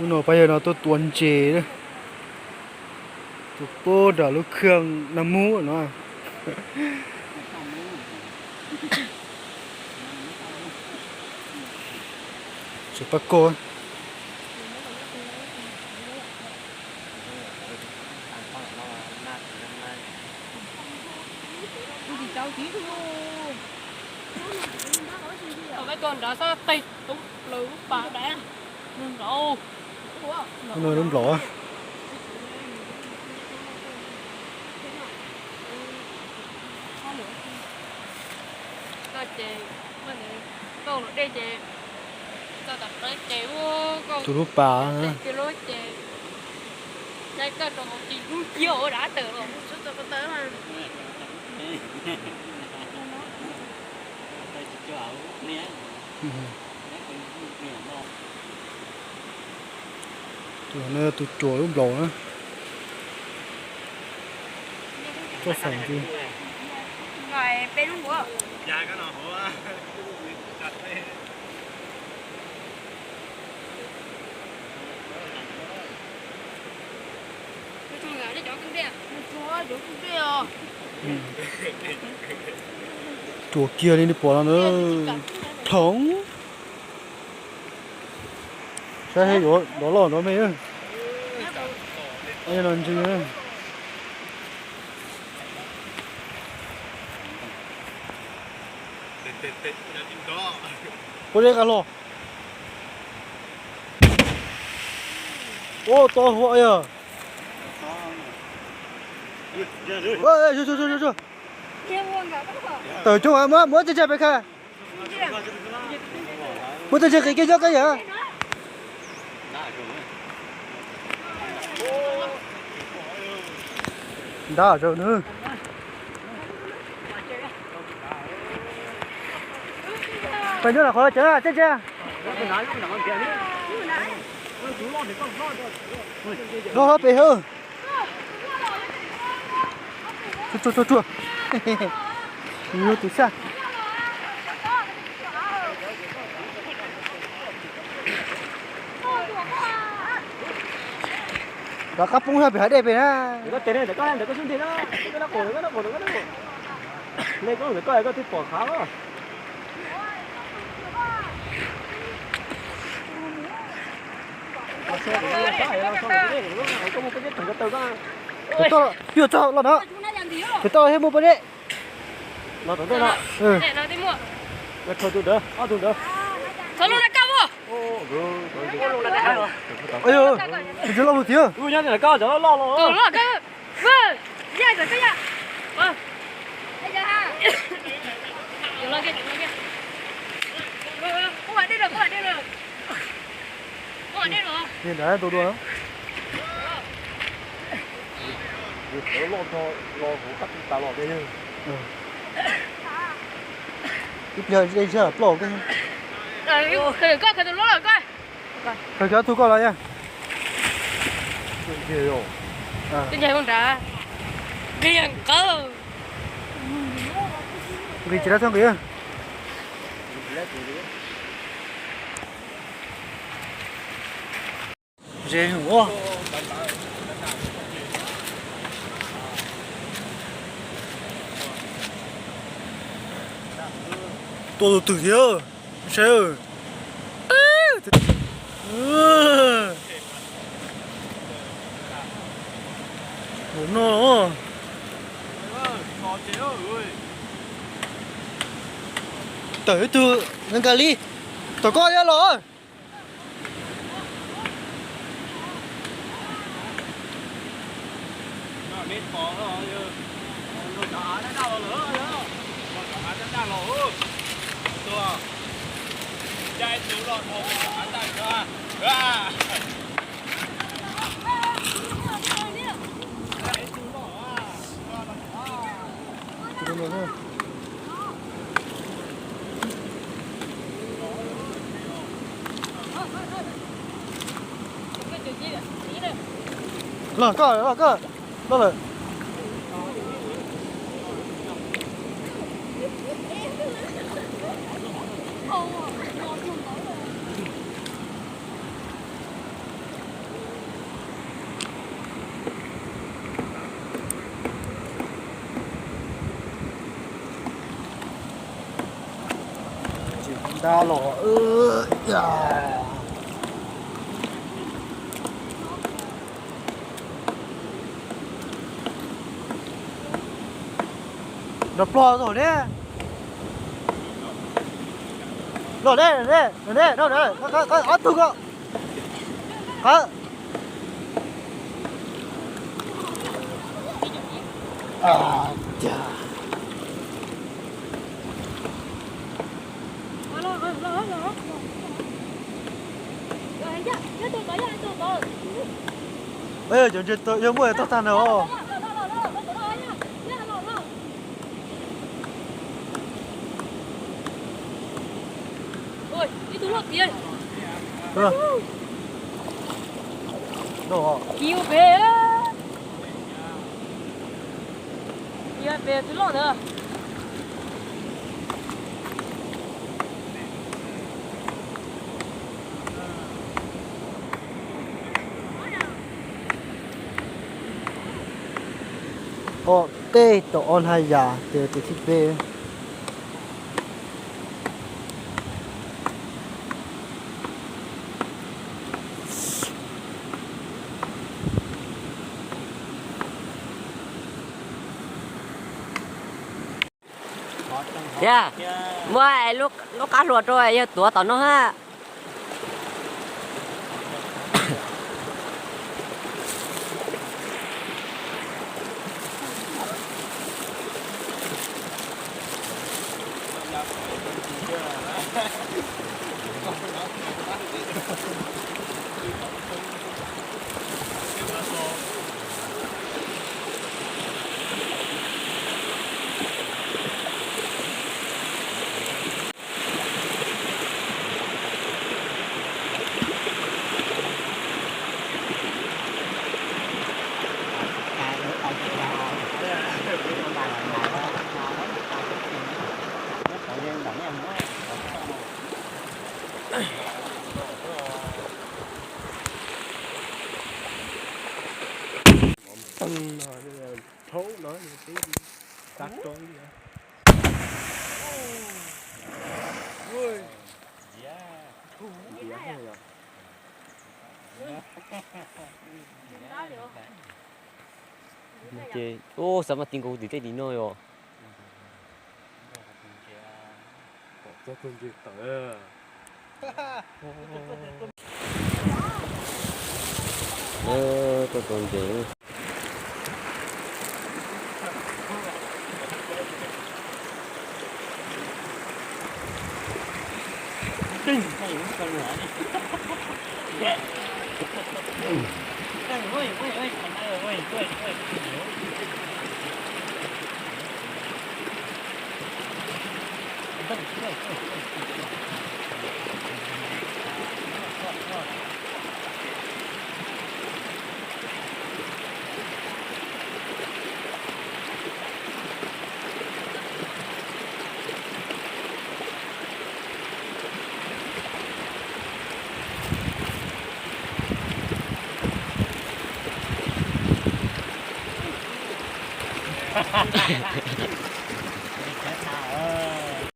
Hnub no pab yawg no tuaj tua ntses, tua puag nram lub khaj na mub no. Tsis pab koj. Tua nrad xab tes tub plaws lub pas dab. Lub nplaum. Koj ces, koj ua luam dej ces, koj tom qab ces ua koj tus lub pas, koj lub ces, koj rau hauv ces lub cia ua dab tawm los mus txog txog ko taw mas. Tus no yog tus ruam lub nplaum na. Tsob feem ti. Ruam kiag li nej pom no na. Ploov. Saib yuav dov loj dov me. No ntsis. Puab deb qab los. Ua tau huam yog. Tawm coob, muab muab txiv tseg pem kha. Muab txiv tseg qis kiag nyob koj yam. Ntab zaws nws. Peb nyob lam qhov cawv teb tse. Nrog hlob pem hwb. Tsuag tsuag tsuag tsuag. Yus tus saj. Rov qab poob zog pem hav dej pem na. Ntawm koj tes ne, ntawm koj, ntawm koj xub ntiag na, ntawm koj na, ntawm koj na, ntawm koj na. Nej koj ntawm koj, koj twb pom khav os. Koj mus peb teb tawm ko. Twb yuav txog los no. Twb tau thiab mus poj dej. Los tom ntej no. Khaws tus ntawd, ob tug ntawd. Thov lub na kaj vos. Tus loj lus tiag. Nyob ntawm koj, cov loj loj los. Tus loj kawg. Yaj, cov kawg yaj. Ua dej lawm, ua dej lawm. Ua dej lawm. Tus dua. Yus loj nrho los hauv qab tij tas los tiag. Ib pliag dej ntshiab ploj koj. Khaws koj, khaws tus loj lawm koj. Khaws cov tug koj los yog. Twb ncaig nraud. Nqis qawv. Nqis tsis dab txog nqis. Ze ua. Tua tus twg thiab? Saib. Mus no. Tawm ib tug nka li. Tom koj thiab los. Los koj, los koj, los lawm. Tag los. Nrog plog rau ne. Los ne, ne, ne, ne, ob tug ko. Qab. Cov ntses yog muaj toj tag na os. Qhov peb tau ob hnab yas ces tus thib peb. Yog muab lub qab hluas rau yawg tuav tom no ha. Thaub no twb tag rau li. Ces ub, xav mas ti nkaus tim tej tim no yom. Tuaj tua ntses.